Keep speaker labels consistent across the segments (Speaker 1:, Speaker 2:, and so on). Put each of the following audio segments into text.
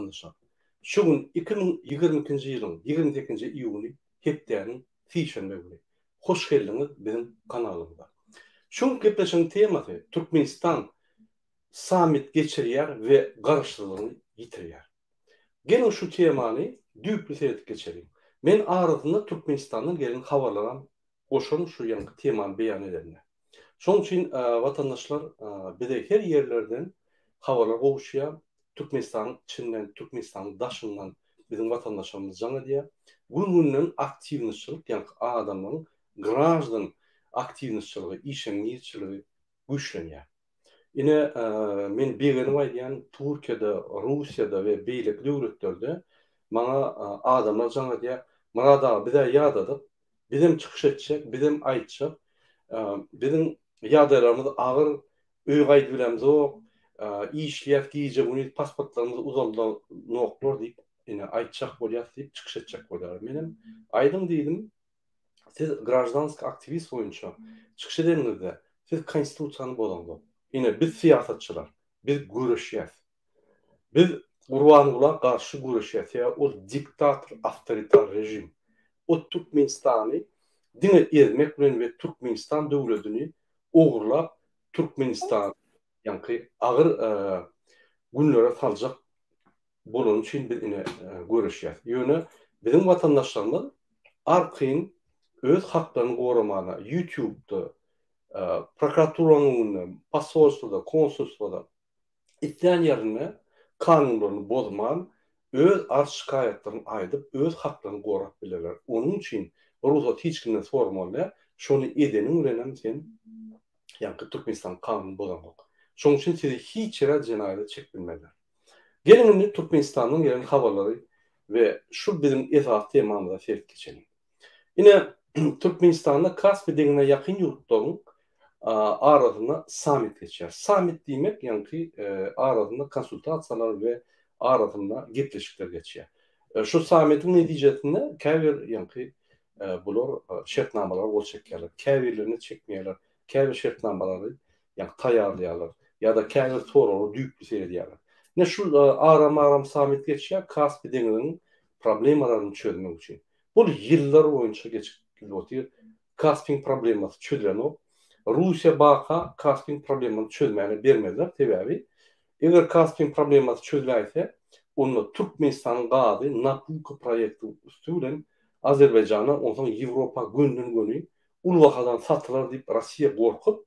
Speaker 1: watandaşlar! Şu gün 2022-nji ýylyň 28-nji iýuny hepdäniň sişenbe güni. Hoş geldiňiz biziň kanalymyza. Şu günki gepleşigiň temasy Türkmenistan sammit geçirýär we garaşsyzlygyny ýitirýär. Geliň şu temany düýpli seredip geçeliň. Men arasynda Türkmenistandan gelen habarlaram goşaryn şu ýaňky temany beýan edende. Şonuň üçin watandaşlar bize her ýerlerden habarlar gowuşýar. Türkmenistanyň içinden, Türkmenistanyň daşyndan biziň watandaşlarymyz jaň edýär. Gün-günden aktiwnyçylyk, ýaňky adamlaryň graždan aktiwnyçylygy, işeňňirçiligi güýçlenýär. Ine, men begenip aýdýan, Türkiýede, Russiýada we beýleki döwletlerde maňa adamlar jaň edýär, Myrat aga, biz-ä ýadadyk, bizem çykyş etjek, bizem aýtjak, biziň ýagdaýlarymyz agyr, öýe gaýdybilemzok, işleýäs gije-gündiz, pasportlarymyzy uzaldanoklar diýip, ine, aýtjak bolýas diýip, çykyş etjek bolýarlar. Menem, aýdyň diýdim, Siz graždanski aktiwist boýunça çykyş edeniňizde siz konstitusiýany bozaňzok. Ine biz syýasatçylar, biz göreşýäs. Biz Gurbangula garşy göreşýäs, sebäbi ol diktator, awtoritar režim. Ol Türkmenistany diňe ezmek bilen we Türkmenistan döwledini ogurlap Türkmenistany ýaňky agyr günlere saljak bolany üçin biz ine göreşýäs. Ýöne biziň watandaşlarymyz arkaýyn öz haklaryny goramana ýutubda, prokuraturanyň öňünde, posolstwoda, konsulstwoda islän ýerinde kanunlaryny bozman öz arz-şikaýatlaryny aýdyp öz haklaryny gorap bilerler. Onuň üçin rugsat hiç kimden soramaly däl. Şony edeniň bilenem sen ýaňky Türkmenistanyň kanunyny bozaňok. Şonuň üçin sizi hiç ýere jenaýata çekip bilmezler. Geliň indi Türkmenistandan gelen habarlary we şu biziň esasy temamyza seredip geçeliň. Ine, Türkmenistanda Kaspi deňzine ýakyn ýurtlaryň arasynda sammit geçýär. Sammit diýmek ýaňky arasynda konsultasiýalar we arasynda gepleşikler geçýär. Şu sammitiň netijesinde käbir ýaňky bular şertnamalara gol çekýärler, käbirlerine çekmeýärler, käbir şertnamalary ýagny taýýarlaýarlar ýa-da käbir soraglara düýpli seredýärler. Ine şu aram-aram sammit geçýär Kaspi deňziniň problemalaryny çözmek üçin. Bul ýyllar boýunça geçip gidip otyr. Kaspiň problemasy çözülenok. Russiýa baka Kaspiň problemany çözmäne bermezler. Sebäbi eger Kaspiň problemasy çözüläýse, onda Türkmenistanyň gazy Nabucco proýektiň üsti bilen Azerbaýjana, onsoň Ýewropa gönden-göni uly bahadan satylar diýip Rossiýa gorkup,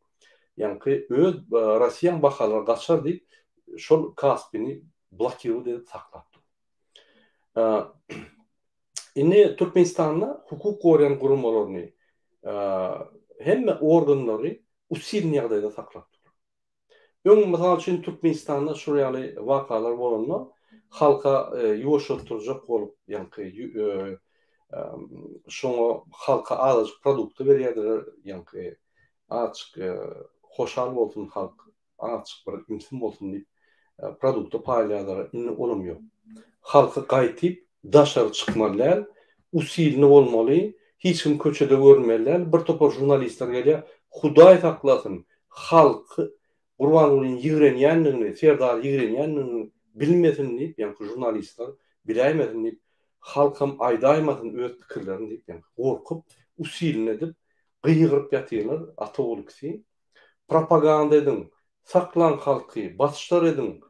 Speaker 1: ýaňky öz Rossiýaň bahalary gaçar diýip şol Kaspini blokirowat edip saklap dur. Indi Türkmenistanda hukuk goraýan guramalaryny hemme organlary usilny ýagdaýda saklap dur. Öň, mysal üçin, Türkmenistanda şul ýaly wakalar bolanda, halka ýuwaşatdyrjak bolup, ýaňky şoňa halka azajyk produkta berýärdiler, ýaňky azajyk hoşal bolsun halk, azajyk bir ümsüm bolsun diýip, produkta paýlaýardylar, indi olam ýok. Halky gaýtyp daşary çykmaly däl, usilny bolmaly, hiç kim köçede görünmeli däl, bir topar žurnalistler gelýär, Hudaý saklasyn, halky Gurbangulyny ýigrenýändigini, Serdary ýigrenýändigini bilmesin diýip, ýaňky žurnalistler biläýmesin diýip, halkam aýdaýmasyn öz pikirlerini diýip, ýaňky gorkup, usilny edip, gygyryp ýatyrlar, ata-ogul ikisi. Propaganda ediň, saklaň halky, basyşlar ediň,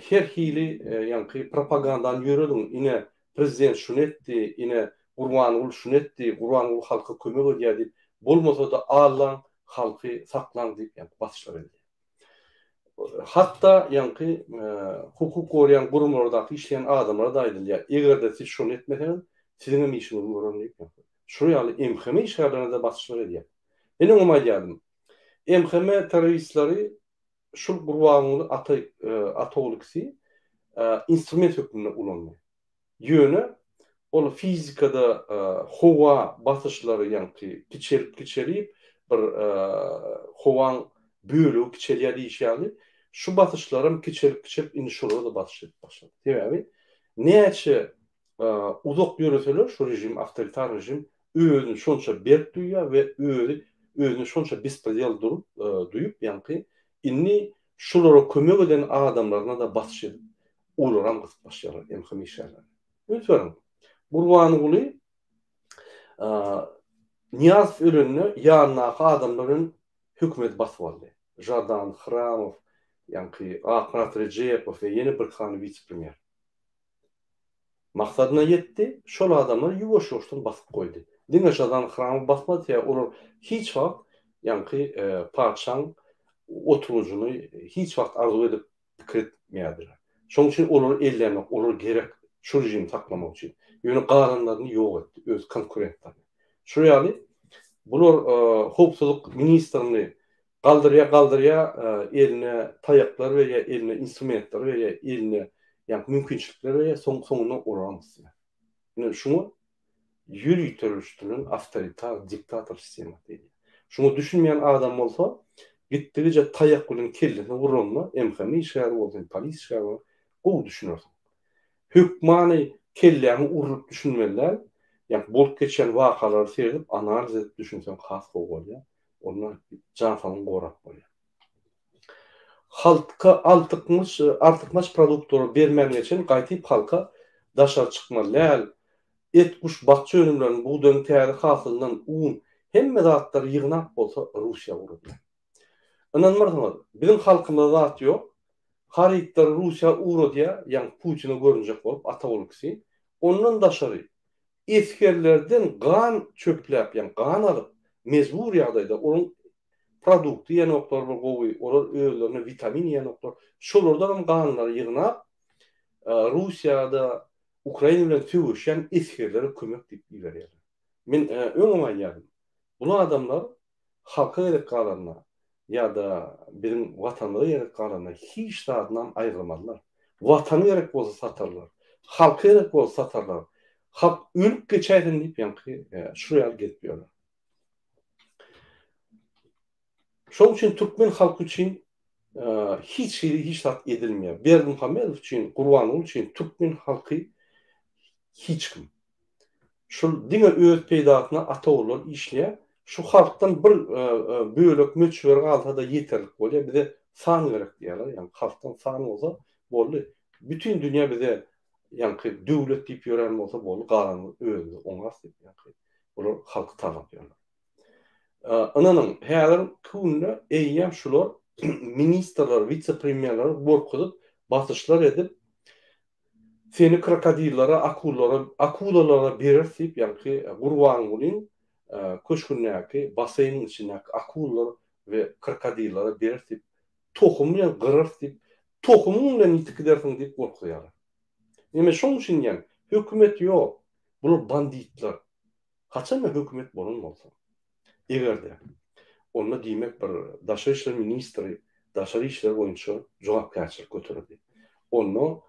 Speaker 1: her hili ýaňky propagandany ýörediň, ine prezident şuny etdi, ine Gurbanguly şuny etdi, Gurbanguly halka kömek edýär diýip, bolmasa-da aldaň, halky saklaň diýip ýaňky basyşlar edilýär. Hatda ýaňky hukuk goraýan guramalardaky işleýän adamlara-da aýdylýar, eger-de siz şony etmeseňiz, siziňem işiňizi görerin diýip ýaňky. Şol ýaly MHM işgärlerine-de basyşlar edýär. Men öňem aýdýardym. MHM terroristleri şul Gurbanguly Ata Ataogly ikisi instrument hökmünde ulandy. Ýöne ol fizikada howa basyşlary ýaňky kiçelip kiçelip bir howaň bölegi kiçelýär diýişi ýaly şu basyşlaram kiçelip kiçelip indi şolara-da basyş edip başlady. Sebäbi näçe uzak ýöreseler şu režim awtoritar režim özüni şonça berk duýýar we özi özüni şonça bespredel durup duýup ýaňky indi şulara kömek eden adamlaryna-da basyş edip. Olaram gysyp başlaýarlar MHM işgärleri. Üns beriň. Gurbanguly Nyýazow ölende ýanyndaky adamlar bilen hökümeti basyp aldy. Žadan Hramow, ýaňky Akmyrat Rejepow we ýene birki sany wise-premýer. Maksadyna ýetdi, şol adamlary ýuwaş-ýuwaşdan basyp goýdy. Diňe Žadan Hramow basmady, sebäbi olar hiç wagt ýaňky patyşaň oturgyjyny hiç wagt arzuw edip pikir etmeýärdiler. Şonuň üçin olary ellämok, olar gerek şu režimi saklamak üçin. Ýöne galanlaryny ýok etdi, öz konkurentlerini. Şol ýaly bular howpsuzlyk ministrini galdyrýar, galdyrýar, eline taýaklar berýär, eline instrumentler berýär, eline ýaňky mümkinçilikler berýär, soň soňunda olaram gysýar. Ine şuňa ýöriteleşdirilen awtoritar diktator sistemasy diýilýär. Şuňa düşünmeýän adam bolsa, gitdigiçe taýak bilen kellesine uranda, MHM işgäri bolsun, polis işgäri bolsun, gowy düşünersiň. Hökmany kelläňe urlup düşünmeli däl, ýa bolup geçýän wakalary seredip, analiz edip düşünseň has gowy bolýar. Onda jan saglygyňy gorap bolýar. Halka altykmaç artykmaç produktlary bermän geçen gaýtyp halka daşary çykmaly däl. Et guş bakja önümlerini bugdaýyň täze hasylyndan un hemme zatlary ýygnap bolsa Russiýa ugradýar. Ynanmarsyňyz biziň halkymyzda zat ýok. Harytlary Russiýa ugradýar ýaňky Putine görünjek bolup Ataulkisi. Ondan daşary esgerlerden gan çöpläp ýaňky gan alyp mejbur ýagdaýda onuň Produkty iýenoklar bir gowy, olar özlerine witamin iýenoklar. Şolardanam ganlary ýygnap, Russiýada Ukraina bilen söweşýän esgerlere kömek diýip iberýärler. Men öňem aýdýardym. Bul adamlar halka gerek galanda ýa-da biziň watanymyza gerek galanda hiç zadynam aýgyrmazlar. Watany gerek bolsa satarlar. Halky gerek bolsa satarlar. Halk ölüp geçäýsin diýip ýaňky şul ýaly gezip ýörler. Şonuň üçin türkmen halky üçin hiç hili hiç zat edilmeýär. Berdimuhamedow üçin, Gurbanguly üçin türkmen halky hiç kim. Şul diňe öz peýdasyna ata-ogullar işleýär. Şu halkdan bir bölek möçber galsa-da ýeterlik bolýar. Bize san gerek diýýärler. Ýagny halkdan san bolsa boldy. Bütin dünýä bize ýaňky döwlet diýip ýören bolsa boldy, galanyny özümiz oňarys diýip ýaňky Bular halky talap ýörler. Ynanyň, häzirki günde eýýäm şular ministrleri, wise-premýerleri gorkuzyp, basyşlar edip, seni krokodillere, akullara, akulalara bereris diýip, ýaňky Gurbangulyň köşgündäki basseýniň içindäki akulalar we krokodillere bereris diýip, tohumy bilen gyrarys diýip, tohumyň bilen ýitip gidersiň diýip gorkuzýarlar. Ine şoň üçin diýýän, hökümet ýok. Bular banditler. Haçanda hökümet bolan bolsa, eger-de, onda diýmek bir daşary işler ministri daşary işler boýunça jogapkärçilik götererdi. Onda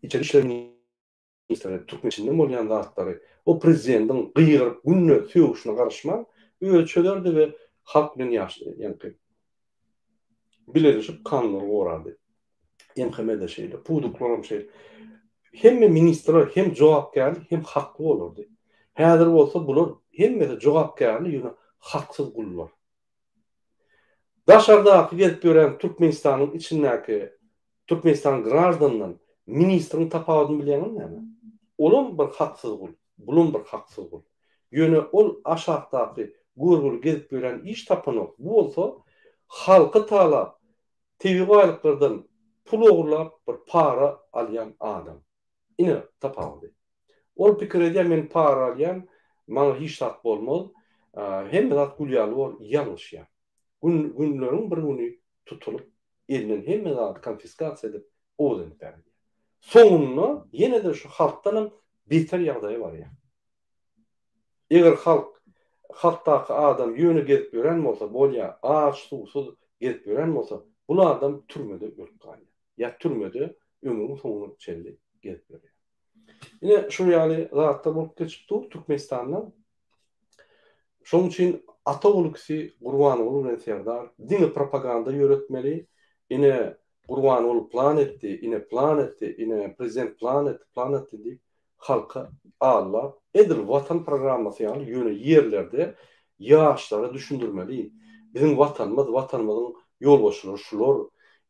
Speaker 1: içeri işler ministri türkmen içinden bolýan zatlary o prezidentiň gygyryp günde sögüşine garyşman özi çözerdi we halk bilen ýaş ýaňky bileleşip kanunlary gorardy. MHM-de şeýle, pudaklaram şeýle. Hemme ministrler hem jogapkärli, hem hakly bolardy. Häzir bolsa bular hemmesi jogapkärli, ýöne haksyz gullar. Daşardaky gezip ýören Türkmenistanyň içindäki Türkmenistan graždanyndan ministriň tapawudyny bilýäňizmi näme? Olam bir haksyz gul, bulam bir haksyz gul. Ýöne ol aşakdaky görgüli gezip ýören iş tapanok, bu bolsa halky talap, Tebigy baýlyklardan pul ogurlap bir para alýan adam. Ine tapawudy. Ol pikir edýär men para alýan, maňa hiç zat bolmaz, hemme zat gül ýaly bor, ýalňyşýar. Gün günleriň bir güni tutulyp elinden hemme zady konfiskasiýa edip owadan edýär. Soňunda ýene-de şu halkdanam beter ýagdaýa barýar. Eger halk, halkdaky adam ýöne gezip ýören bolsa, bolýa, aç-suwsuz gezip ýören bolsa, bul adam türmede ölüp galýar. Ýa türmede ömrüniň soňuna çenli gezip ýörýär. Ine, şul ýaly zatlar bolup geçip dur Türkmenistanda. Şonuň üçin ata ogul ikisi Gurbanguly bilen Serdar diňe propaganda ýöretmeli. Ine, Gurbanguly plan etdi, ine plan etdi, ine prezident plan etdi, plan etdi diýip, halka aldap, edil Watan programmasy ýaly ýöne ýerlerde ýaşlara düşündirmeli. Biziň Watanymyz, Watanymyzyň ýolbaşçylary şular.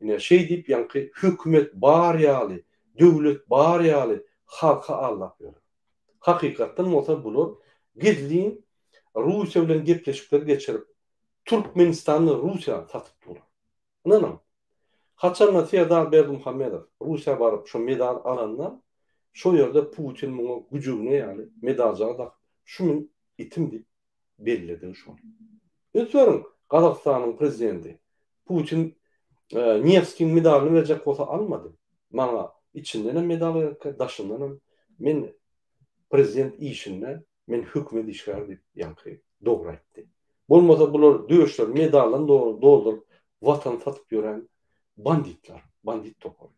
Speaker 1: Ine, şeý diýip ýaňky hökümet bar ýaly, döwlet bar ýaly halky aldap ýörler. Hakykatdan bolsa bular gizlin Russiýa bilen gepleşikler geçirip, Türkmenistany Russiýa satyp durlar. Ynanyň. Haçanda Serdar Berdimuhamedow Russiýa baryp şo medal alanda, şo ýerde Putin muňa güjügine ýaly medaljygy dakyp, şu meň itim diýip belledigi şol. Üns beriň, Gazagystanyň prezidenti Putin Newskiň medalyny berjek bolsa almady. Maňa içindenem medal gerekkä, daşyndanam men prezident işinde men hökümet işgäri diýip ýaňky dogry aýtdy. Bolmasa bular döşleri medaldan dolduryp watany satyp ýören banditler, bandit topary.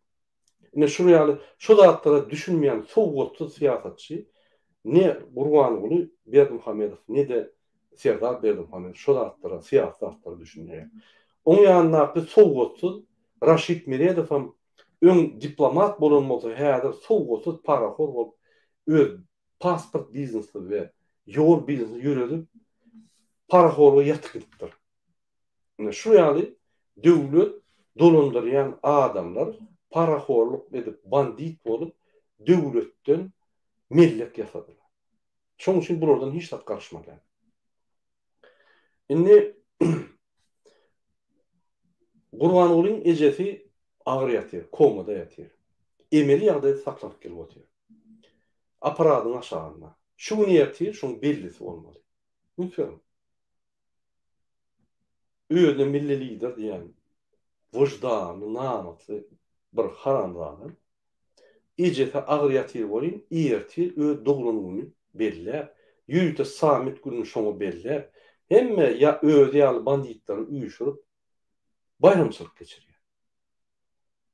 Speaker 1: Ine şul ýaly şu zatlara düşünmeýän sowatsyz syýasatçy ne Gurbanguly Berdimuhamedow ne-de Serdar Berdimuhamedow şu zatlara syýasy zatlara düşünmeýär. Oň ýanyndaky sowatsyz Raşid Meredowam öň diplomat bolan bolsa häzir sowatsyz parahor bolup öz pasport biznesini we ýol biznesini ýöredip parahorlyga ýatyp gidipdir. Ine şu ýaly döwlet dolandyrýan adamlar parahorluk edip bandit bolup döwletden mellek ýasadylar. Şoň üçin bulardan hiç zat garaşmaly däl. Indi Gurbangulyň ejesi agyr ýatyr, komada ýatyr. Emeli ýagdaýda saklanyp gelip otyr. Apparadyň aşagynda. Şu gün ertir şoň bellisi bolmaly. Üns beriň. Özüne milli lider diýen wyždanly, namysly bir haramzada ejesi agyr ýatyr welin, ertir öz doglan gününi belläp, ýörite sammit gününi şoňa belläp, hemme ýa özi ýaly banditleri üýşürip baýramçylyk geçirýär.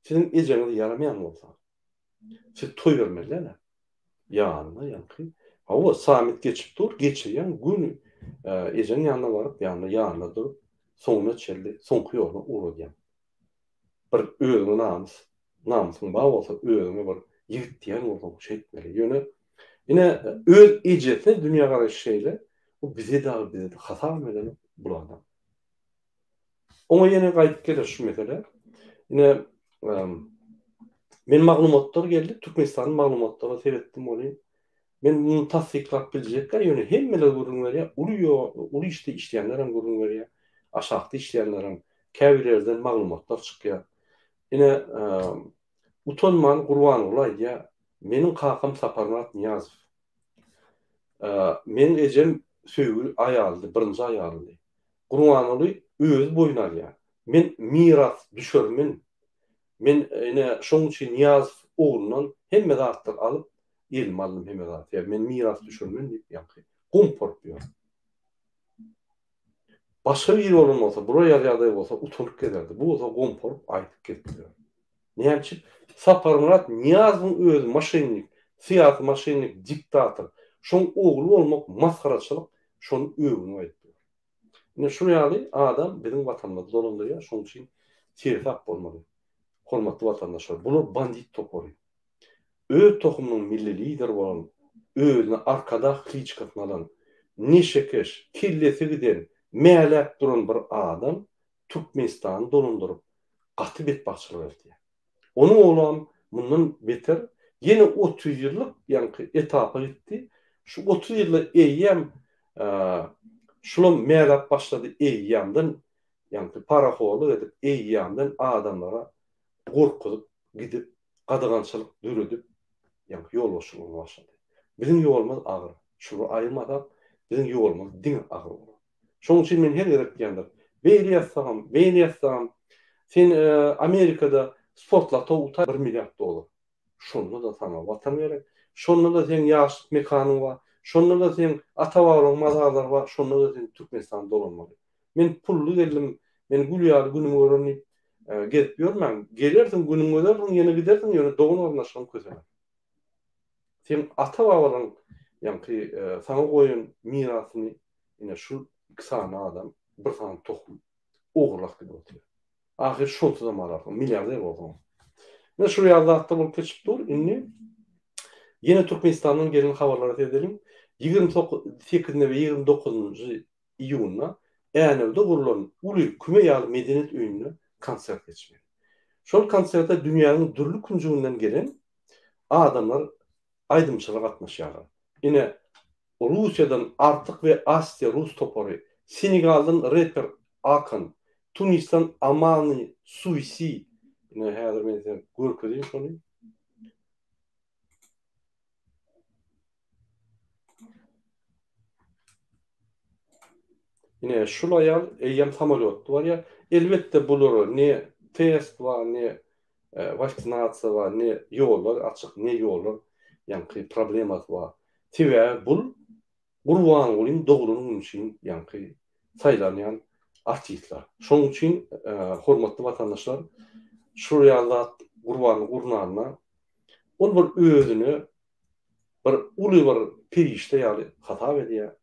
Speaker 1: Siziň ejeňiz ýaramaýan bolsa, siz toý bermeli däl-ä. Ýanyna ýaňky, hawa, sammit geçip dur, geçirýäň, göni ejeň ýanyna baryp, ýanyna ýanyna durup, soňuna çenli soňky ýoluna ugradýaň. Bir özüňe namys, namysyň bar bolsa, özüňe bir ýigit diýen bolsaň, şeýtmeli. Ýöne, ine, öz ejesine dünýägaraýşy şeýle, bu bize dagy bize hasabam edenok bul adam. Oňa ýene gaýdyp geler şu mesele. Ine, men maglumatlar geldi, Türkmenistanyň maglumatlaryna seretdim welin, men muny tassyklap biljekkä, ýöne hemmeler gürrüň berýär, uly uly işde işleýänler hem gürrüň berýär, aşakda işleýänler hem, käbir ýerden maglumatlar çykýar. Ine, utanman Gurbanguly aýdýar, meniň kakam Saparmyrat Nyýazow. Meň ejem söýgüli aýaldy, birinji aýalymdy. Gurbanguly özi boýun alýar. Men mirasdüşermen. Men ine şoň üçin Nyýazow oglundan hemme zatlary alyp, elime aldym hemme zady. Sebäbi men mirasdüşermen diýip ýaňky gomparyp ýör. Başga biri bolan bolsa, bular ýaly ýagdaý bolsa utanyp gezerdi. Bu bolsa gomparyp aýdyp gezip ýör. Näme üçin? Saparmyrat Nyýazowyň özi moşennik, syýasy moşennik, diktator. Şoň ogly bolmak masgaraçylyk, şony öwünip aýdyp ýör. Ine şul ýaly adam biziň watanymyzy dolandyrýar, şoň üçin seresap bolmaly. Hormatly watandaşlar, bular bandit topary. Öz tohumynyň milli lideri bolan, özüne Arkadag kliçkasyny alan, neşekeş, kellesi giden, mäläp duran bir adam Türkmenistany dolandyryp gaty betbagtçylyga eltýär. Onuň oglam mundan beter ýene 30 ýyllyk ýaňky etapa gitdi. Şu 30 ýylda eýýäm şulam mäläp başlady eýýämden ýaňky parahorlyk edip eýýämden adamlara gorkuzyp gidip gadagançylyk döredip ýaňky ýolbaşçylygyna başlady. Biziň ýolumyz agyr. Şuny aýyrmasak biziň ýolumyz diňe agyr bolar. Şonuň üçin men her gezek diýendir. Beýle ýazsagam, beýle ýazsagam, sen Amerikada sportlato utay bir milliard dollar. Şonda-da saňa watan gerek. Şonda-da seň ýaşlyk mekanyň bar. Şonda-da seň ata-babalaň mazarlary bar. Şonda-da sen Türkmenistana dolanmaly. Men pully geldim, men gül ýaly günümi gören diýip gezip ýörmäň. Gelersiň, günüňi görersiň, ýene gidersiň, ýöne dogan-garyndaşlaryň kösener. Seň ata-babalaň ýaňky saňa goýan mirasyny ine şul iki sany adam, bir sany tohum ogurlap gidip otyr. Ahyry şonsuzam alarsyň, milliarder bolsaň. Ine şul ýaly zatlar bolup geçip dur. Indi ýene Türkmenistandan gelen habarlara seredeliň. 28-nji we 29-njy iýunda Änewde gurlan uly küme ýaly medeniýet öýünde konsert geçmeli. Şol konserte dünýäniň dürli künjeginden gelen adamlar, aýdymçylar gatnaşýarlar. Ine, Russiýadan Artyk we Astiýa rus topary, Senegaldan reper Akon, Tunisden Amani Suisi, ine häzir men size görkezeyim şony. Ine şul aýal eýýäm samolýotda barýar. Elbetde bulara ne test bar, ne waksinasiýa bar, ne ýollar açyk, ne ýollar ýaňky problemasy bar. Sebäbi bul Gurbangulyň doglan güni üçin ýaňky saýlanýan artistler. Şonuň üçin hormatly watandaşlar şul ýaly zat Gurbanguly gurnanda ol bir özüne bir uly bir perişde ýaly hasap edýär.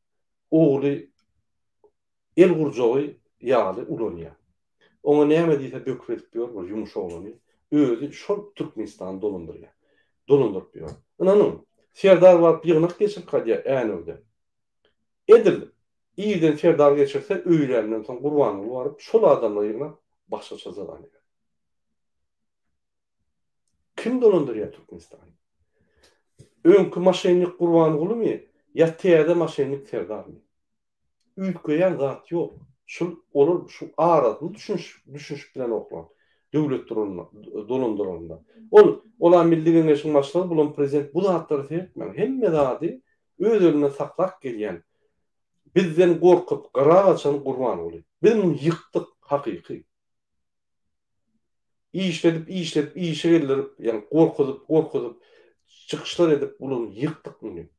Speaker 1: Ogly el gurjagy ýaly ulanýar. Oňa näme diýse böküp edip ýör bir ýumuş oglany. Özi şol Türkmenistany dolandyrýar. Dolandyryp ýör. Ynanyň, Serdar baryp ýygnak geçirip gaýdýar Änewde. Edil irden Serdar geçirse öýländen soň Gurbanguly baryp şol adamlary ýygnap başgaça zadaniýa berýär. Kim dolandyrýar Türkmenistany? Öňki maşennik Gurbangulymy ýa täze maşennik Serdarmy? Üýtgeýän zat ýok. Şul olar şu arasyny düşüniş düşünişip bilenoklar. Döwlet dolandyranda. Ol ola Milli Geňeşiň başlygy bulam prezident bu zatlary seretmäň. Hemme zady öz elinde saklap gelýän bizden gorkup gyra gaçan Gurbanguly. Biz muny ýykdyk hakyky. Işledip, işledip, işe geldirip, ýagny gorkuzyp, gorkuzyp, çykyşlar edip, bulany ýykdyk muny.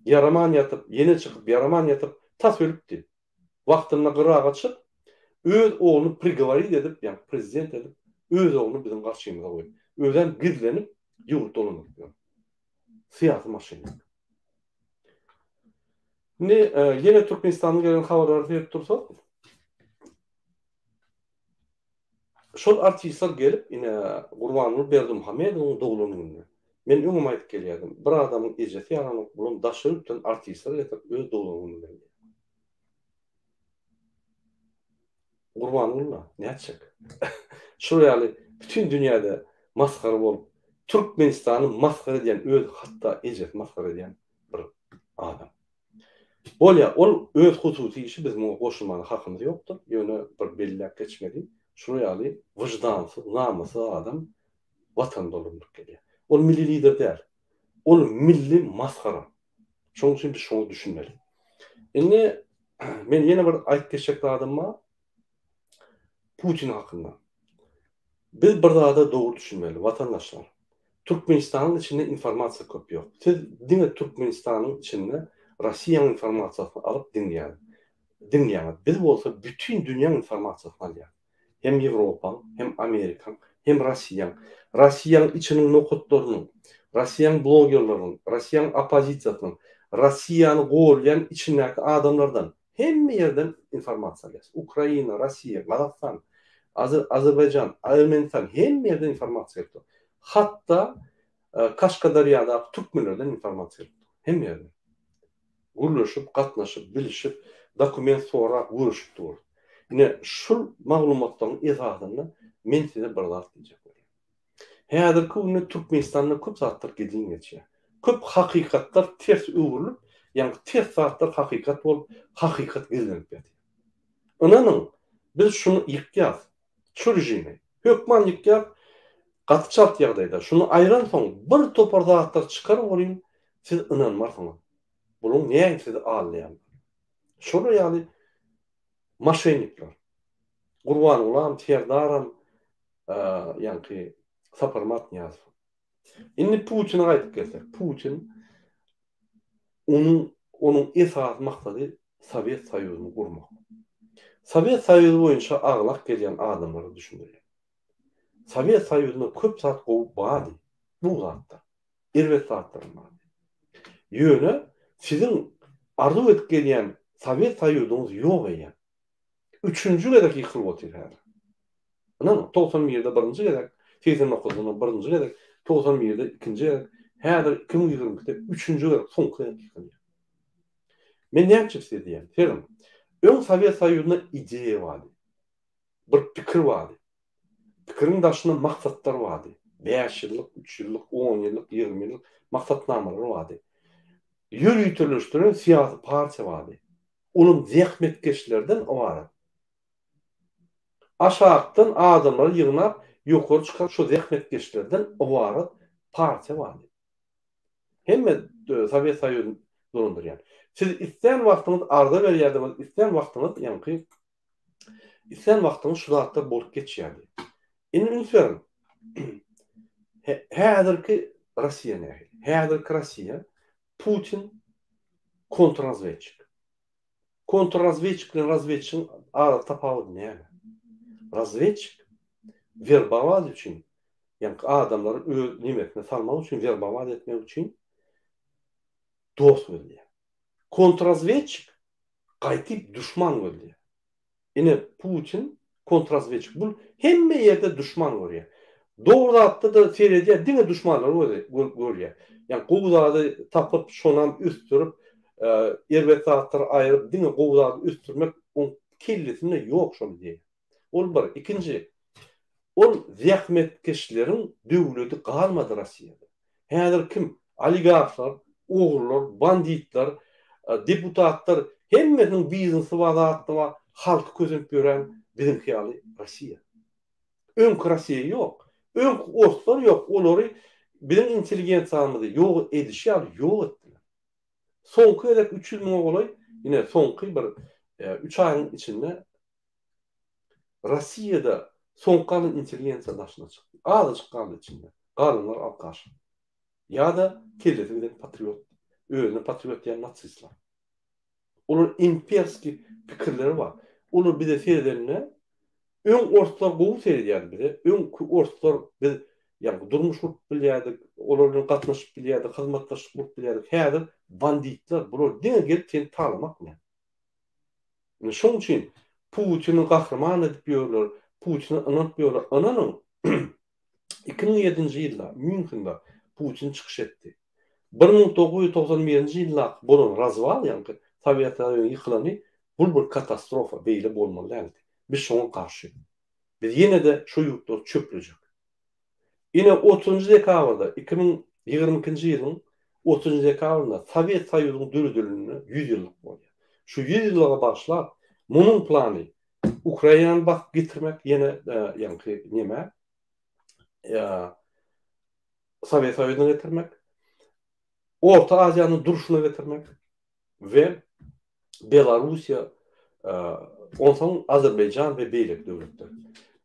Speaker 1: Ýaraman ýatyp, ýene çykyp, ýaraman ýatyp, tas ölüpdi. Wagtynda gyraga çyk, öz ogluny prigoworit edip, ýagny prezident edip, öz ogluny biziň garşymyza goýup, özem gizlenip, ýurt dolandyryp ýör. Syýasy maşennik. Indi ýene Türkmenistandan gelen habarlara seredip dursak, Şol artistler gelip, ine, Gurbanguly Berdimuhamedowyň doglan gününe. Men öňem aýdyp gelýärdim, bir adamyň ejesi ýaranok, bulam daşary ýurtdan artistler getirip öz doglan gününi belleýär. Gurbanguly-la, nätjek? Şol ýaly bütin dünýäde masgara bolup, Türkmenistany masgara edýän, öz hatda ejesi masgara edýän bir adam. Bolýar, ol öz hususy işi biz muňa goşulmana hakymyz ýokdur, ýöne bir belläp geçmeli, şular ýaly wyždansyz, namyssyz adam watany dolandyryp gelýär. Ol milli lider däl. Ol milli masgara. Şonuň üçin biz şoňa düşünmeli. Indi men ýene bir aýdyp geçjek zadym bar. Putin hakynda. Biz bir zada dogry düşünmeli, watandaşlar. Türkmenistanyň içinde informasiýa köp ýok. Siz diňe Türkmenistanyň içinde Rossiýanyň informasiýasyny alyp diňleýäňiz. Diňleýäňiz. Biz bolsa bütin dünýäň informasiýasyny alýarys. Hem Ýewropaň, hem Amerikaň, hem Rossiýaň. Rossiýaň içiniň nokatlarynyň, Rossiýaň blogerleriniň, Rossiýaň oppozisiýasynyň, Rossiýany golýan içindäki adamlardan Hemme ýerden informasiýa alýas. Ukraina, Rossiýa, Gazagystan, Azerbaýjan, Ermenistan hemme ýerden informasiýa gelip dur. Hatda Kaşgaderýadaky türkmenlerden informasiýa gelip dur. Hemme ýerden. Gürleşip, gatnaşyp, bilişip, dokument sorap, görüşip durus. Ine, şul maglumatlaryň esasynda men size bir zat diýjek bolýan. Häzirki günde Türkmenistanda köp zatlar gizlin geçýär. Köp hakykatlar ters öwrülip, ýagny ters zatlar hakykat bolup, hakykat gizlenip ýatyr. Ynanyň, biz şuny ýykýas, şu režimi. Hökman ýykýas, gaty çalt ýagdaýda. Şuny aýransoň bir topar zatlar çykar welin, siz ynanmarsyňyz. Buluň nähili sizi aldaýandygyny. Şolar ýaly maşennikler. Gurbangulam, Serdaram, ýaňky Saparmyrat Nyýazow. Indi Putine gaýdyp gelsek, Putin onuň onuň esasy maksady Sowet Soýuzyny gurmak. Sowet Soýuzy boýunça aglak gelýän adamlara düşündirýär. Sowet Soýuzynda köp zat gowy bardy, bu zatlar. Erbet zatlaram bardy. Ýöne siziň arzuw edip gelýän Sowet Soýuzyňyz ýok eýýäm. Üçünji gezek ýykylyp otyr häzir. Ynanyň, 91-de birinji gezek, 89-da birinji gezek, 91-de ikinji gezek, häzir 2022-de üçünji gezek, soňky gezek ýykylýar. Men näme üçin size diýýän? Serediň, öň Sowet Soýuzynda ideýa bardy. Bir pikir bardy. Pikiriň daşynda maksatlar bardy. Bäş ýyllyk, üç ýyllyk, on ýyllyk, 20 ýyllyk maksatnamalar bardy. Ýöriteleşdiren syýasy partiýa bardy. Olam zähmetkeşlerden ybarat. Aşakdan adamlary ýygnap ýokary çykan şo zähmetkeşlerden ybarat partiýa bardy. Hemme Sowet Soýuzyny dolandyrýan. Siz islän wagtyňyz arza berýärdiňiz, islän wagtyňyz ýaňky islän wagtyňyz şu zatlar bolup geçýärdi. Indi üns beriň. Häzirki Russiýa nähili? Häzirki Russiýa Putin kontrrazwedçik. Kontrrazwedçik bilen razwedçigiň ara tapawudy näme? Razwedçik werbowat üçin, ýagny adamlary öz nemesine salmak üçin, werbowat etmek üçin dost gözleýär. Kontrrazwedçik gaýtyp duşman gözleýär. Ine Putin kontrazwedçik bul hemme ýerde duşman görýär. Dogry zatda-da seredýär diňe duşmanlary görýär. Ýagny gowy zady tapyp şonam ösdürip erbet zatlary aýryp diňe gowy zady ösdürmek oň kellesinde ýok şol ideýa. Ol bir. Ikinji ol zähmetkeşleriň döwledi galmady Rossiýada. Häzir kim? Oligarhlar, ogrular, banditler, deputatlar hemmesiniň biznesi bar, zatly bar, halky kösenip ýören biziňki ýaly Rossiýa. Öňki Rossiýa ýok. Öňki orslar ýok. Olary biziň intelligensiýamyzy ýok edişi ýaly ýok etdiler. Soňky gezek 300 müňe golaý, ine soňky bir üç aýyň içinde Rossiýada soňky galan intelligensiýa daşyna çykdy. Azajyk galdy içinde. Galanlar alkaş. Ýa-da kellesi giden patriot. Özüne patriot diýen nasistler. Olar imperskiý pikirleri bar. Olar bize seredende öň orslar gowy seredýärdi bize. Öňki orslar biz ýagny durmuş gurup bilýärdik, olar bilen gatnaşyp bilýärdik, hyzmatdaşlyk gurup bilýärdik. Häzir banditler bular diňe gelip seni talamak bilen. Ine şoň üçin Putini gahryman edip ýörler, Putine ynanyp ýörler. Ynanyň, 2007-nji ýylda Mýunhende Putin çykyş etdi. 1991-nji ýyldaky bolan razwal, ýagny Sowet Soýuzynyň ýykylany, bul bir katastrofa, beýle bolmaly däldi. Biz şoňa garşy. Biz ýene-de şo ýurtlary çöplejek. Ine, otuzynjy dekabrda, 2022-nji ýylyň otuzynjy dekabrynda Sowet Soýuzynyň döredilenine 100 ýyllyk bolýar. Şu 100 ýyllyga bagyşlap, munuň plany Ukrainany basyp getirmek, ýene ýaňky nemä, Sowet Soýuzyna getirmek, Orta Aziýany durşuna getirmek we Belarussiýa, onsoň Azerbaýjan we beýleki döwletler.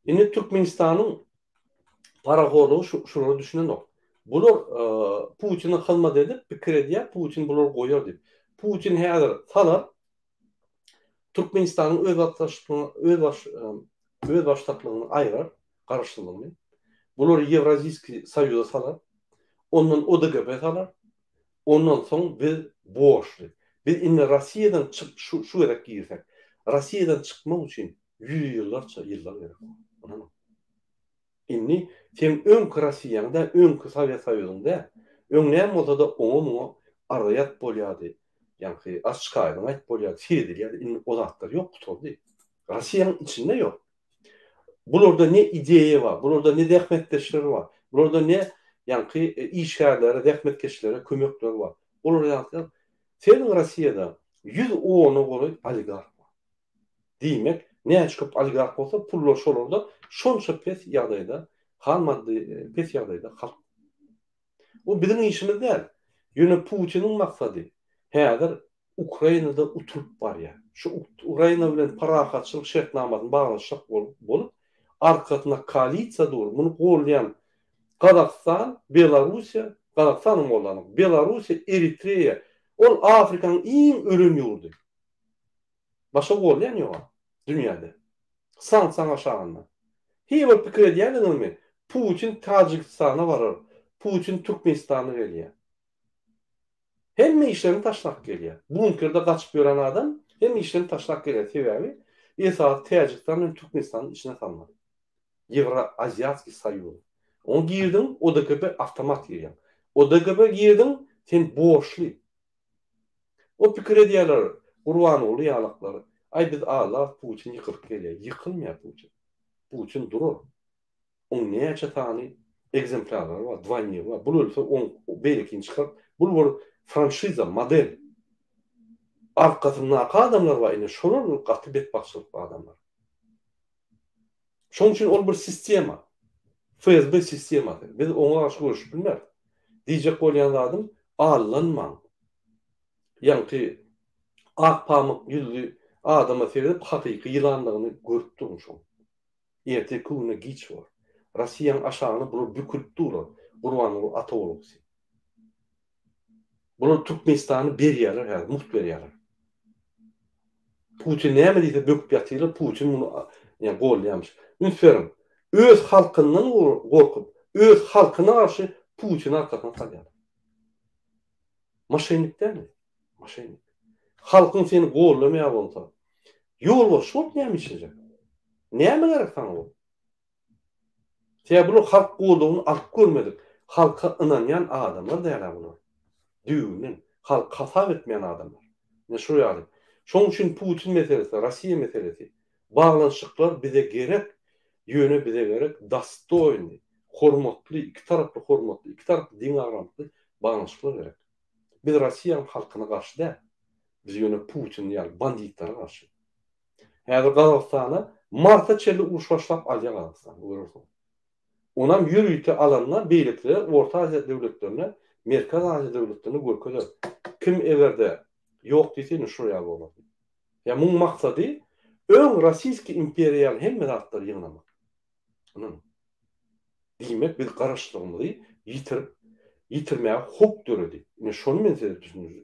Speaker 1: Indi Türkmenistanyň parahorlugy şulara düşünenok. Bular Putine hyzmat edip, pikir edýär, Putin bulary goýar diýip. Putin häzir salar, Türkmenistanyň özbaşdaklygyny aýyrar, garaşsyzlygyny. Bulary Ýewraziýskiý soýuza salar. Ondan ODGB salar. Ondan soň biz borçly. Biz indi Rossiýadan çyk şu şu gezek girsek, Rossiýadan çykmak üçin ýüz ýyllarça ýyllar gerek bolar. Ynanyň. Indi seň öňki Rossiýaň däl, öňki Sowet Soýuzyň däl. Öň näme bolsa-da oňa-muňa arza ýazyp bolýardy. Ýaňky açyk-aýdyň aýdyp bolýardy, seredilýärdi. Indi o zatlar ýok, gutardy. Rossiýanyň içinde ýok. Bularda ne ideýa bar, bularda ne zähmetkeşler bar, bularda ne ýaňky işgärlere, zähmetkeşlere kömekler bar. Olar ýaňky seniň Rossiýada 110-a golaý oligarh bar. Diýmek, näçe köp oligarh bolsa, pullar şolarda, şonça pes ýagdaýda, hal maddy pes ýagdaýda halk. Bu biziň işimiz däl. Ýöne Putiniň maksady häzir Ukrainada utulyp barýar. Şu Ukraina bilen parahatçylyk şertnamasyny baglaşjak bolup, arkasynda koalisiýa dur. Muny goldaýan Gazagystan, Belarussiýa, Gazagystanam goldanok, Belarussiýa, Eritreýa. Ol Afrikanyň iň ölen ýurdy. Başga goldaýan ýok-a dünýäde. Sanksiýaň aşagynda. Hiý bir pikir edýändiňizmi? Putin Täjigistana barar, Putin Türkmenistana gelýär. Hemme işlerini taşlap gelýär. Bunkerde gaçyp ýören adam hemme işlerini taşlap gelýär. Sebäbi esasy Täjigistan bilen Türkmenistanyň içine salmaly. Ýewroaziatskiý soýuz. Oňa girdiň, ODKB awtomat girýäň. ODKB girdiň, sen borçly. O pikir edýärler Gurbanguly ýalaklar, aý biz aldarys Putin ýykylyp gelýär. Ýykylmaýar Putin. Putin durar. Oň näçe sany egzemplýarlary bar, dwaýnigi bar. Bul ölse oň beýlekini çykaryp, bul bir franşiza, model. Arkasyndaky adamlar bar ine şolar gaty betbagtçylykly adamlar. Şonuň üçin ol bir sistema. FSB sistemasy. Biz oňa garşy göreşip bilmeris. Diýjek bolýan zadym, aldanmaň. Ýaňky ak pamyk ýüzli adama seredip hakyky ýylandygyny görüp durun şoň. Ertirki güne giç bor. Rossiýaň aşagyna bular bükülip durlar. Gurbanguly Ataoglowsy. Bular Türkmenistany berýärler häzir, mugt berýärler. Putin näme diýse böküp ýatyrlar, Putin muny ýa golýarmyş. Üns beriň. Öz halkyndan gorkup, öz halkyna garşy Putini arkasyna salýarlar. Moşennik dälmi? Moşennik. Halkyň seni gollamaýar bolsa, ýolbaşçy bolup näme işlejek? Näme gerek saňa bu? Sebäbi bular halk goldawyny alyp görmedik, halka ynanýan adamlar däl-ä bular. Düýbünden halky hasap etmeýän adamlar. Ine şol ýaly. Şonuň üçin Putin meselesi, Rossiýa meselesi, baglanyşyklar bize gerek, ýöne bize gerek dostoýnyý, hormatly, iki taraply hormatly, iki taraply deňagramlykly baglanyşyklar gerek. Biz Rossiýanyň halkyna garşy däl. Biz ýöne Putin ýaly banditlere garşy. Häzir Gazagystana marta çenli uruş başlap alýar Gazagystan, görersiňiz. Onam ýörite alanda beýlekilere Orta Aziýa döwletlerine, Merkezi Aziýa döwletlerine görkezer. Kim egerde ýok diýse ine şol ýaly bolar diýip. Ýa muň maksady öň Rossiýski imperiýa ýaly hemme zatlary ýygnamak. Ynanyň. Diýmek biz garaşsyzlygymyzy ýitirip, ýitirmäge howp döredi. Ine şony men size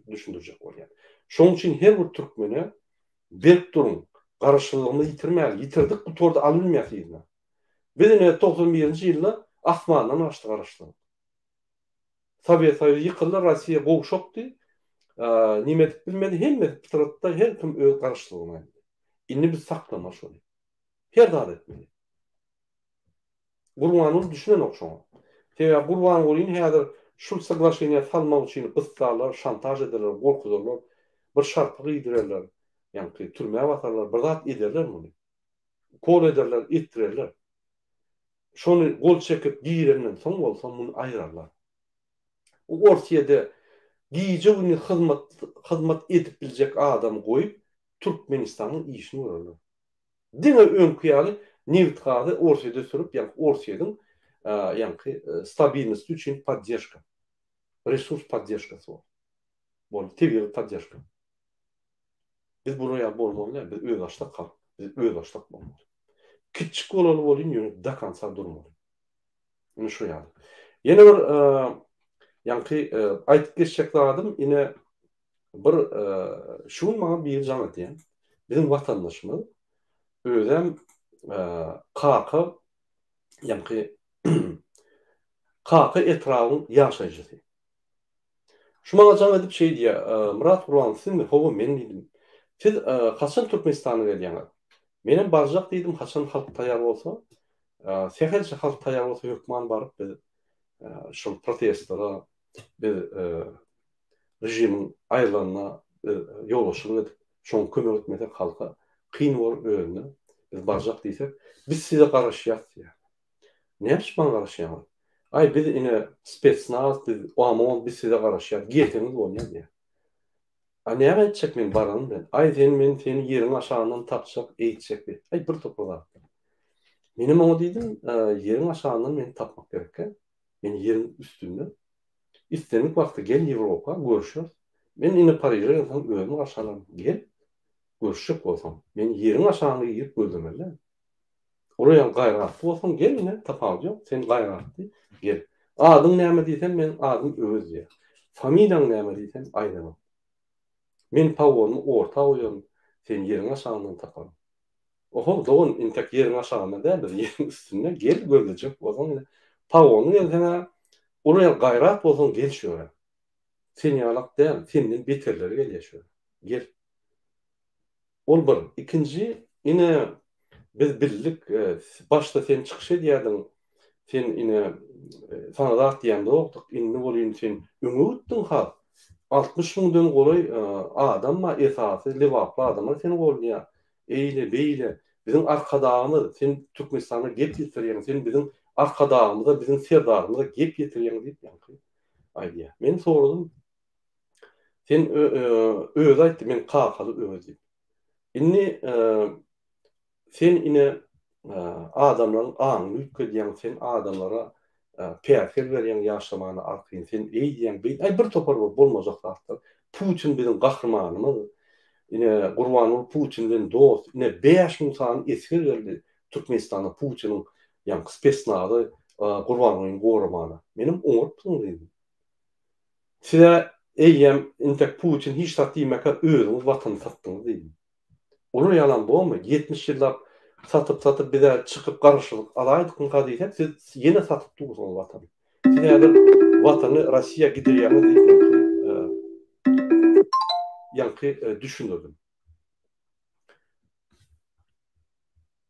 Speaker 1: düşündirjek bolýan. Şonuň üçin her bir türkmene Berk duruň! Garaşsyzlygymyzy ýitirmäli! Ýitirdik gutardy alynmaýas yzyna. Biz ine 91-nji ýylda asmandan gaçdy garaşsyzlyk. Sowet Soýuzy ýykyldy, Rossiýa gowşakdy. Nime edip bilmedi, hemmesi pytratdy, her kim öz garaşsyzlygyny aýyrdy. Indi biz saklamaly şony. Her zat etmeli. Gurbanguly düşünenok şoňa. Sebäbi Gurbangulyny häzir şul soglaşeniýa salmak üçin gyssarlar, şantaž ederler, gorkuzarlar, bir şarpyk iýdirerler, ýaňky türmä basarlar, bir zat ederler muny. Ukol ederler, etdirerler. Şony gol çekip girenden soň bolsa muny aýyrarlar. Orsýede gije-gündiz hyzmat hyzmat edip biljek adamy goýup Türkmenistanyň işini görerler. Diňe öňki ýaly nebit-gazy Orsýede sürüp, ýaňky Orsýediň ýaňky stabilnosti üçin poddežka, resurs poddežkasy bol. Boldy, tebigy poddežka. Biz bular ýaly bolmaly däl, biz özbaşdak halk, biz özbaşdak bolmaly. Kiçjik bolaly bolýyn, ýöne do konca durmaly. Ine şu ýaly. Ýene bir ýaňky aýdyp geçjek zadym, ine Bir şu gün maňa biri jaň edýär. Biziň watandaşymyz özem Kaka ýaňky Kaka etrabyň ýaşaýjysy. Şu maňa jaň edip şeý diýýär, Myrat Gurbanow sizmi? Hawa men diýdim. Siz haçan Türkmenistana gelýäňiz? Menem barjak diýdim, haçan halk taýýar bolsa, sähelçe halk taýýar bolsa hökman baryp biz şol protestlere biz režimiň aýrylanyna biz ýolbaşçylyk edip, şoňa kömek etmesek halka kyn bor özüne, biz barjak diýsek, biz size garaşýas diýýär. Näme üçin maňa garaşýaňyz? Aý biz ine spetsnaz, biz OMON, biz size garaşýas, gelseňiz bolýar diýýär. A näme etjek men baranym bilen? Aý sen men seni ýeriň aşagyndan tapjak, eýtjek diýip. Aý bir topar zatlar. Menem oňa diýdim, ýeriň aşagyndan meni tapmak gerekkä. Men ýeriň üstünde. Islendik wagtda gel Ýewropa, görüşeris. Men ine Pariže gelseň özüm garşy alaryn. Gel, görüşjek bolsaň. Meni ýeriň aşagyna girip gözlemeli däl. Olar ýaly gaýratly bolsaň gel ine, tapawudy ýok. Sen gaýratly, gel. Adyň näme diýsem, meniň adym Öwez diýýär. Familiýaň näme diýsem, aýdanok. Men pogonymy orta goýaryn, seni ýeriň aşagyndan taparyn. Oho, dogan, intek ýeriň aşagynda däl, biz ýeriň üstünde, gel gözlejek bolsaň ine. Pogonyň gelseň-ä, olar ýaly gaýrat bolsaň gel şu ýere. Sen ýalak däl, senden beterleri gelýär şu ýere. Gel. Ol bir. Ikinji, ine, biz bildik, başda sen çykyş edýärdiň, sen ine, saňa zat diýemzokdyk, indi welin sen öňe gitdiň has. 60 müňden golaý adam bar, esasy lebaply adamlar seni goldaýar. Eýle, beýle. Biziň Arkadagymyz, sen Türkmenistana gep ýetirýäň, sen biziň. Arkadagymyza, biziň Serdarymyza gep ýetirýäň diýip ýaňky aýdýar. Men soradym. Sen özi aýtdy, men kakaly Öwez diýip. Indi sen ine adamlaryň aňyny üýtgedýäň, sen adamlara päsgel berýäň ýaşamana arkaýyn, sen eý diýýäň, beý, aý bir topar bolup bolmajak zatlar. Putin biziň gahrymanymyz. Ine Gurbanguly Putin bilen dost. Ine 5000 sany esger geldi Türkmenistana Putiniň ýaňky spesnazy Gurbangulyny goramana. Menem oňarypsyň diýdim. Size eýýäm intek Putin hiç zat diýmäkä özüňiz watany satdyňyz diýdim. Olar ýalam bormy? 70 ýyllap satyp satyp bizä çykyp garaşsyzlyk alaýdykmyka diýsek siz ýene satyp dursuňyz watany. Siz häzir watany Rossiýa gidirýäňiz diýip ýaňky düşündirdim.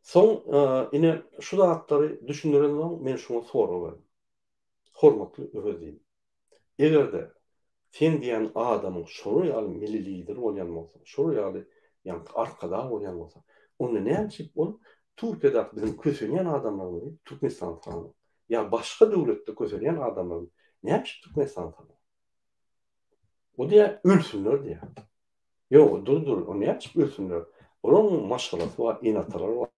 Speaker 1: Soň ine şu zatlary düşündirensoň men şuňa sorag berdim. Hormatly Öwez diýdim. Eger-de sen diýen adamyň şolar ýaly milli lider bolýan bolsa, şolar ýaly ýaňky arkadag bolýan bolsa, onda näme üçin ol Türkiýedäki biziň kösenýän adamlarymyzy Türkmenistana salanok? Ýa başga döwletde kösenýän adamlarymyzy näme üçin Türkmenistana salanok? O diýýär, ölsünler diýýär. Ýok, dur, dur, o näme üçin ölsünler? Olaryň maşgalasy bar, ene-atalary bar.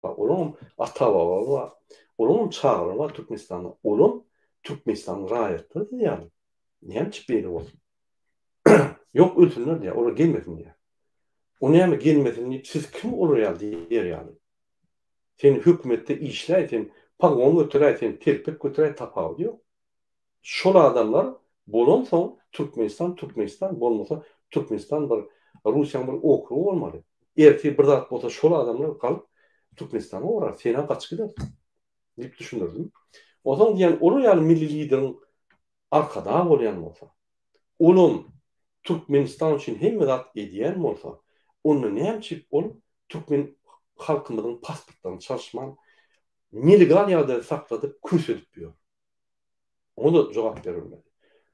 Speaker 1: Olaryň ata-babalary bar. Olaryň çagalary bar Türkmenistanda. Olam Türkmenistanyň raýatlary siz ýaly. Näme üçin beýle bolsun? Ýok ölsünler diýýär, olar gelmesin diýýär. O näme gelmesin diýip siz kim olar ýaly diýer ýaly? Sen hökümetde işläý, sen pagon göteräý, sen telpek göteräý tapawudy ýok. Şol adamlar bolansoň Türkmenistan Türkmenistan bolmasa Türkmenistan bir Russiýaň bir okrugy bolmaly. Ertir bir zat bolsa şol adamlar galyp Türkmenistana gorar, senä gaçyp gidersiň diýip düşündirdim. Onsoň diýen olar ýaly milli lideriň arkadag bolýan bolsa, olam Türkmenistan üçin hemme zat edýän bolsa, onda näme üçin ol türkmen halkymyzyň pasportlaryny çalyşman nelegal ýagdaýda sakladyp kösedip ýör. Oňa-da jogap berilmedi.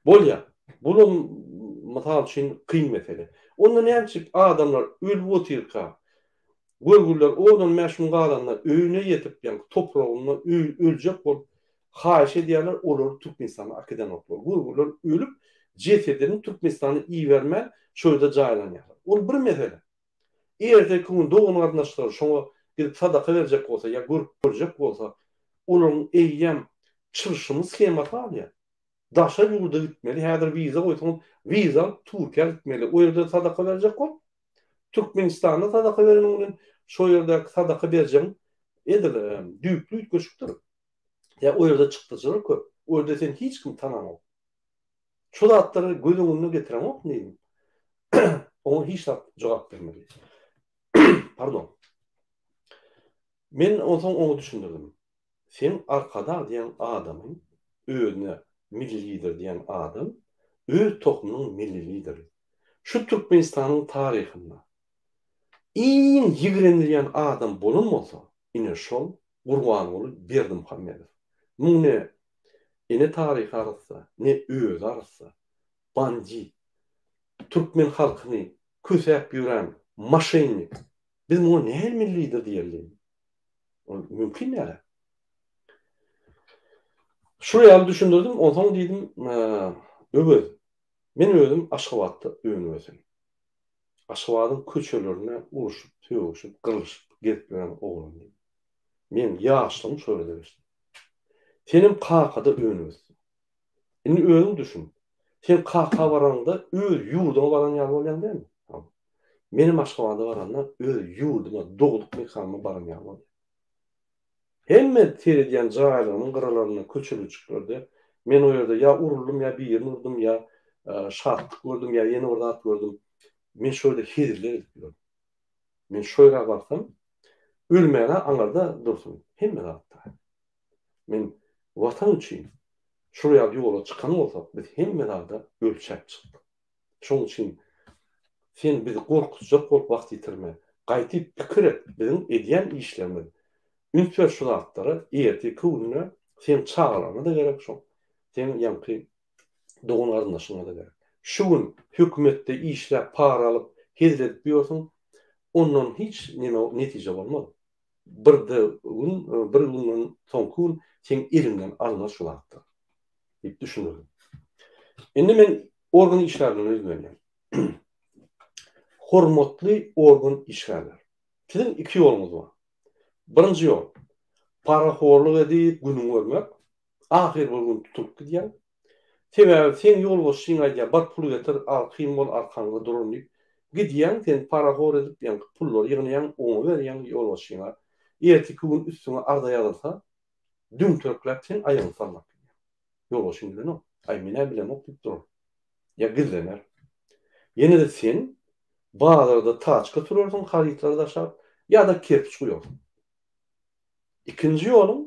Speaker 1: Bolýar. Bulam mysal üçin kyn mesele. Onda näme üçin adamlar ölüp otyrka, görgüliler on-on bäş gün galanda öýüne ýetip, ýagny topragynda öljek bolup haýyş edýärler, olary Türkmenistana akidenoklar. Görgüliler ölüp, jesedini Türkmenistana ibermän, şo ýerde jaýlanýarlar. Ol bir mesele. Erteki gün dogan-garyndaşlary şoňa gidip sadaka berjek bolsa ýa görüp görjek bolsa, olaryň eýýäm çylşyrymly shemasy galýar. Daşary ýurda gitmeli, häzir wiza goýsaňyz, wiza alyp Türkiýä gitmeli, o ýerde sadaka berjek bol. Türkmenistanda sadaka bereniň bilen şo ýerdäki sadaka berjegiň edil düýpli üýtgeşikdir. Ýa o ýerde çykdajylar köp. O ýerde seni hiç kim tanaňok. Şu zatlary göz öňüne getireňok diýdim. Oňa hiç zat jogap bermedi. Pardon. Men onsoň oňa düşündirdim. Seň Arkadag diýen adamyň özüne milli lider diýen adam öz tohumynyň milli lideri. Şu Türkmenistanyň taryhynda iň ýigrenilýän adam bolan bolsa, ine şol Gurbanguly Berdimuhamedow. Muň ne ene taryhy arassa, ne özi arassa. Bandit. Türkmen halkyny kösäp ýören moşennik. Biz muňa nähili milli lider diýeli? Ol mümkin däl. Şu ýaly düşündirdim, onsoň diýdim, Öwez, men özüm Aşgabatda önüp-ösen. Aşgabadyň köçelerinde urşup, sögüşip, gyrlyşyp gezip ýören oglan diýdim. Meň ýaşlygym şo ýerde geçdi. Senem kakada önüp-ösdüň. Indi özüň düşün. Sen kaka baranyňda öz ýurduňa baran ýaly bolýaň dälmi? Hawa. Menem Aşgabada baranda öz ýurduma, dogduk mekanyma baran ýaly bolýan. Hemme seredýän jaýlarymyň gyralarynda, köçelejüklerde men o ýerde ýa uruldym, ýa birini urdum, ýa şatlyk gördüm, ýa ýene bir zat gördüm. Men şo ýerde heziller edip ýördüm. Men şo ýere barsam, ölmäge aňyrda dursun, hemme zat taýyn. Men Watan üçin şol ýaly ýola çykan bolsak, biz hemme zada ölçäp çykdyk. Şonuň üçin sen bizi gorkuzjak bolup wagt ýitirme. Gaýtyp pikir et, biziň edýän işlerimiz. Üns ber şu zatlara, ertirki günde seň çagalaryňa-da gerek şol, seň ýaňky dogan-garyndaşyňa-da gerek. Şu gün hökümetde işläp, para alyp, hezil edip ýörsüň, ondan hiç neme netije bolmaz. Birde gün, bir günden soňky gün seň eliňden alnar şu zatlar. Diýip düşündirdim. Indi men organ işgärlerine ýüzlenýän. Hormatly organ işgärler. Siziň iki ýoluňyz bar. Birinji ýol, parahorluk edip günüňi görmek, ahyry bir gün tutulyp gidýäň. Sebäbi seň ýolbaşçyň aýdýar, bar pul getir, arkaýyn bol, arkaňda duraryn diýip. Gidýäň, sen parahor edip, ýaňky pullary ýygnaýaň, oňa berýäň ýolbaşçyňa. Erteki gün üstüňe arza ýazylsa, düňterkläp seň aýagyňy sallap gidýär. Ýolbaşçyň bilenok. Aý, men-ä bilemok diýip durar. Ýa gizlener. Ýene-de sen bazarda taçka sürersiň harytlary daşap, ýa-da kerpiç guýarsyň. Ikinji ýoluň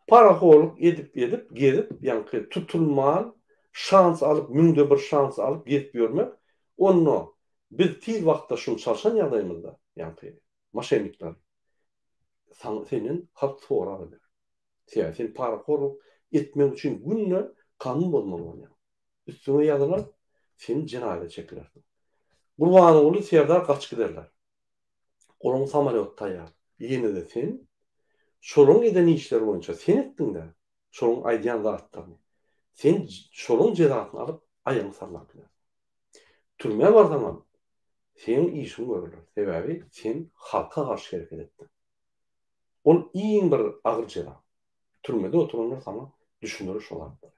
Speaker 1: parahorluk edip-edip gezip, ýaňky tutulman, şans alyp, müňde bir şans alyp gezip ýörmek, onda biz tiz wagtda şuny çalşan ýagdaýymyzda, ýaňky moşennikleri, saňa senden halk sorag eder. Sebäbi sen parahorluk etmek üçin günde kanun bozmaly bolýaň. Üstüňe ýazylar, sen jenaýata çekilersiň. Gurbanguly Serdar gaçyp giderler. Olaryň samolýoty taýýar. Ýene-de sen şolaryň eden işleri boýunça sen etdiň-dä, şolaryň aýdýan zatlaryny. Sen şolaryň jezasyny alyp, aýagyňy sallap bilersiň. Türmä barsaňam, seň işiň görüler. Sebäbi sen halka garşy hereket etdiň. Ol iň bir agyr jeza. Türmede oturanlar saňa düşündirir şo zatlary.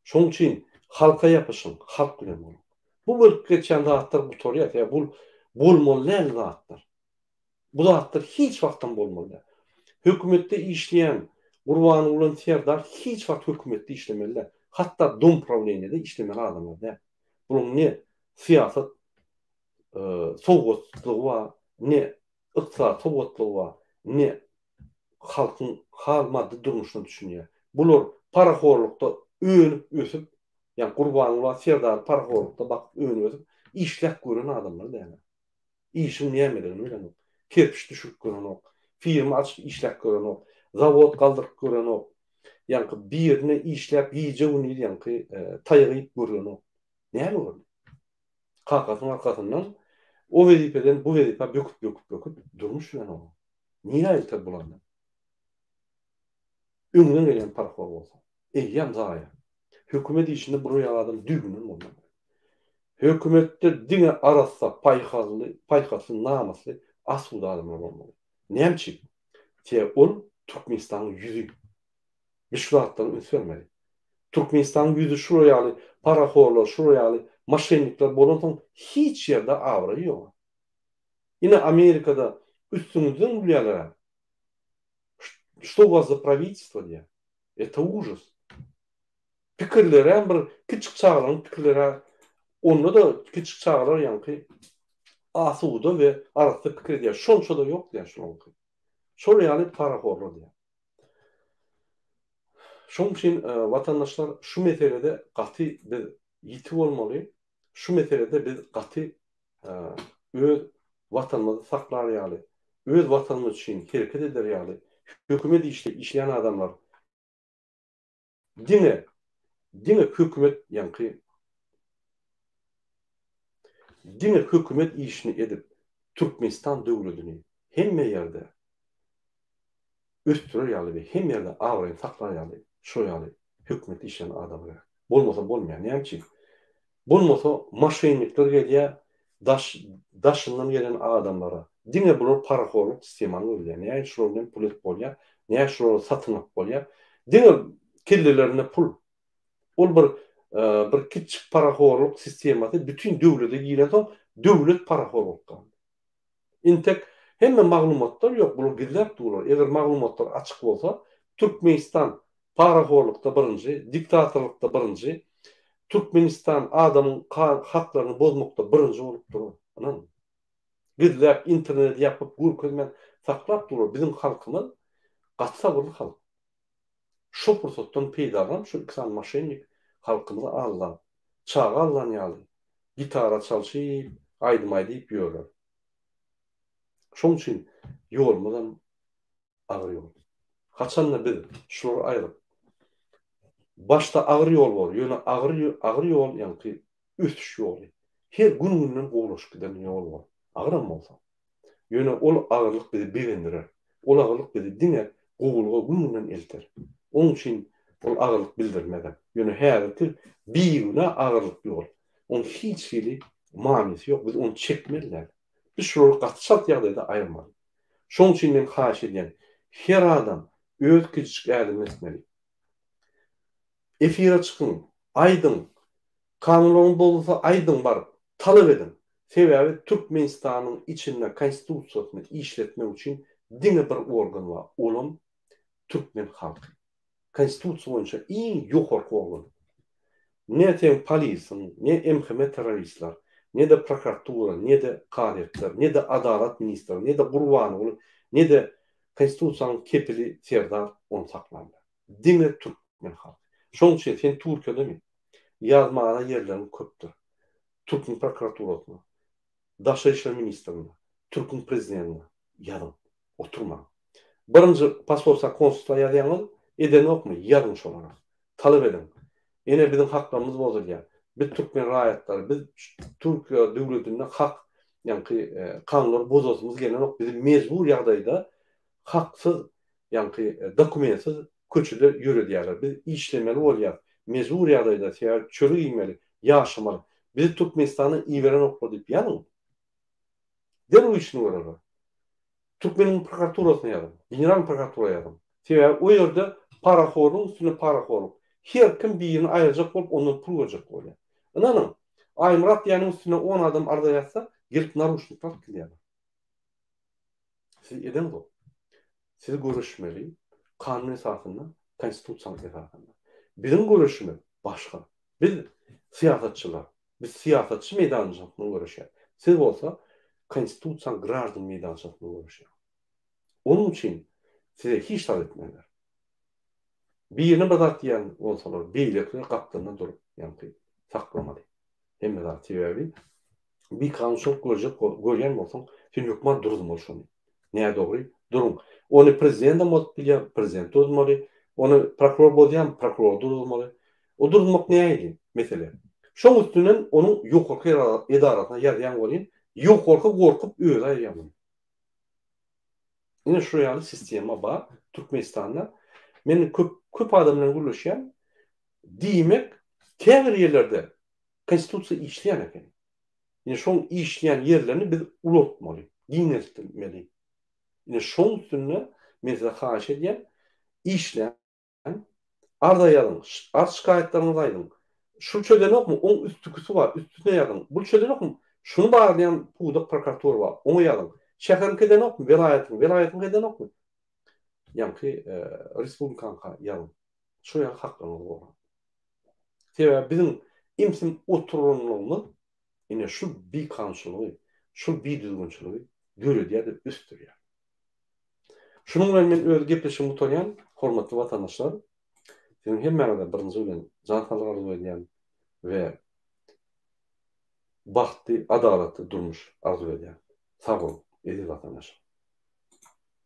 Speaker 1: Şoň üçin halka ýapyşyň, halk bilen boluň. Bu bolup geçýän zatlar gutarýar, sebäbi bul bolmaly däl zatlar. Bu zatlar hiç wagtam bolmaly däl. Hökümetde işleýän Gurbanguly Serdar hiç wagt hökümetde işlemeli däl. Hatda dom prawleniýede işlemeli adamlar däl. Bularyň ne syýasat sowgatlygy bar, ne ykdysady sowatlygy bar, ne halkyň hal maddy durmuşyna düşünýär. Bular parahorlukda önüp-ösüp, ýagny Gurbanguly Serdary parahorlukda bakyp önüp-ösüp, işläp gören adamlar däl. Işiň nämedigini bilenok. Kerpiç düşürip görenok. Firma açyp işläp görenok. Zawod galdyryp görenok. Ýaňky birine işläp gije-gündiz ýaňky taýak iýip görenok. Näme gördi? Kakasynyň arkasyndan o wezipeden bu wezipä böküp-böküp-böküp durmuş bilen oňa. Nirä elter bul adam? Öňden gelýän parahor bolsa, eýýäm zaýa. Hökümet işinde bular ýaly adam düýbünden bolmaly. Hökümetde diňe arassa, paýhasly, paýhasly, namysly, asuda adamlar bolmaly. Näme üçin? Sebäbi ol Türkmenistanyň ýüzi. Biz şu zatlara üns bermeli. Türkmenistanyň ýüzi şular ýaly parahorlar, şular ýaly moşennikler bolansoň hiç ýerde abraý ýok. Ine Amerikada üstüňizden gülýärler-ä. Što u vas za pravitelstvo diýýär. Eto užas. Pikirlerem bir kiçik çagalaryň pikirleri onda-da kiçik çagalar ýaňky asuda we arassa pikir edýär. Şonça-da ýok diýýär şolaryňky. Şol ýaly parahorlar diýýär. Şonuň üçin watandaşlar şu meselede gaty biz ýiti bolmaly, şu meselede biz gaty öz watanymyzy saklar ýaly, öz watanymyz üçin hereket eder ýaly hökümet işde işleýän adamlar diňe diňe hökümet ýaňky diňe hökümet işini edip Türkmenistan döwledini hemme ýerde ösdürer ýaly we hemme ýerde abraýyny saklar ýaly şo ýaly hökümetde işleýän adam gerek. Bolmasa bolmaýar. Näme üçin? Bolmasa moşennikler gelýär daş daşyndan gelen adamlara. Diňe bular parahorluk sistemany gözleýär. Nähili şular bilen pul edip bolýar? Nähili şulary satyn alyp bolýar? Diňe kellelerinde pul. Ol bir bir kiçjik parahorluk sistemasy bütin döwlete girensoň döwlet parahor bolup galdy. Intek hemme maglumatlar ýok, bular gizläp durlar. Eger maglumatlar açyk bolsa, Türkmenistan parahorlukda birinji, diktatorlykda birinji, Türkmenistan adamyň haklaryny bozmakda birinji bolup durar. Ynanyň. Gizläp, interneti ýapyp, görkezmän saklap durlar. Biziň halkymyz gaty sabyrly halk. Şo pursatdan peýdalanyp şu iki sany moşennik halkymyzy aldap, çaga aldan ýaly gitara çalşyp, aýdym aýdyp ýörler. Şoň üçin ýolumyzam agyr ýol. Haçanda biz şulary aýryp, başda agyr ýol bor, ýöne agyr agyr ýol ýaňky ösüş ýoly. Her gün-günden gowulaşyp giden ýol bor. Agyram bolsa. Ýöne ol agyrlyk bizi begendirer. Ol agyrlyk bizi diňe gowulyga gün-günden elter. Onuň üçin ol agyrlyk bildirmezem. Ýöne häzirki bigünä agyrlyk ýol. Onuň hiç hili manysy ýok. Biz ony çekmeli däl. Biz şulary gaty çalt ýagdaýda aýyrmaly. Şonuň üçin men haýyş edýän, her adam öz kiçijik ädimini ätmeli. Efire çykyň, aýdyň, Kanunlaryň bozulsa aýdyň baryp, talap ediň. Sebäbi Türkmenistanyň içinde konstitusiýasyny işletmek üçin diňe bir organ bar, olam türkmen halky. Konstitusiýa boýunça iň ýokarky organ. Ne seň polisiň, ne MHM terroristler, ne-de prokuratura, ne-de kazyýetler, ne-de adalat ministri, ne-de Gurbanguly, ne-de konstitusiýanyň kepili Serdar ony saklanlar. Diňe türkmen halky. Şoň üçin sen Türkiýedemi? Ýazmaga ýerleriň köpdür. Türkmen prokuraturasyna, Daşary işler ministrine, türkmen prezidentine ýazyň. Oturmaň. Birinji posolstwa konsulstwa ýazýaňyz, edenokmy? Ýazyň şolara. Talap ediň. Ene biziň haklarymyz bozulýar. Biz türkmen raýatlary, biz Türkiýe döwletinde hak, ýaňky kanunlary bozasymyz gelenok. Bizi mejbur ýagdaýda haksyz, ýaňky dokumentsiz köçede ýöredýärler. Biz işlemeli bolýas. Mejbur ýagdaýda, sebäbi çörek iýmeli, ýaşamaly. Bizi Türkmenistana iberenoklar diýip ýazyň. Derrew işini görerler. Türkmeniň prokuraturasyna ýazyň. Generalnyý prokuratura ýazyň. Sebäbi o ýerde parahorlugyň üstüne parahorluk. Her kim birini aýyrjak bolup ondan pul görjek bolýar. Ynanyň, Aýmyrat diýýäniň üstüne on adam arza ýazsa, gelip naruşnik alyp gidýärler. Siz edeňzok. Siz göreşmeli kanun esasynda, konstitusiýanyň esasynda. Biziň göreşimiz başga. Biz syýasatçylar. Biz syýasatçy meýdançasynda göreşýäris. Siz bolsa konstitusiýanyň graždan meýdançasynda göreşýäňiz. Onuň üçin size hiç zat etmezler. Birine bir zat diýen bolsalar, beýlekiler gapdalynda durup, ýaňky saklamaly. Hemme zat sebäbi bikanunçylyk görjek görýän bolsaň, sen hökman duruzmaly şony. Nädogry, duruň. Ony prezidendem bozup bilýär, prezident duruzmaly. Ony prokuror bozýarmy, prokuror duruzmaly. O duruzmak nähili mesele? Şoň üstünden onuň ýokarky edarasyna ýazýaň welin, ýokarky gorkup özi aýyrýar muny. Ine şu ýaly sistema bar Türkmenistanda. Men köp köp adam bilen gürleşýän. Diýmek, käbir ýerlerde konstitusiýa işleýän eken. Ine şoň işleýän ýerlerini biz ulaltmaly, giňeltmeli. Ine şoň üstünde men size haýyş edýän, işläň, arza ýazyň, arz-şikaýatlaryňyzy aýdyň. Şul çözenokmy, oň üstükisi bar, üstüne ýazyň. Bul çözenokmy, şuny barlaýan pudak prokuratura bar, oňa ýazyň. Şäheriňki edenokmy, welaýatyň, welaýatyňky edenokmy, ýaňky respublikaňka ýazyň. Şo ýaly haklaryňyzy goraň. Sebäbi biziň imsim oturanlygymyz ine şu bikanunçylygy, şu bidüzgünçiligi döredýär-de ösdürýär. Şunuň bilen men öz gepleşigimi gutarýan, hormatly watandaşlar. Siziň hemmäňize birinji bilen jan saglyk arzuw edýän we bagtly, adalatly durmuş arzuw edýän. Sag boluň, eziz watandaşlar.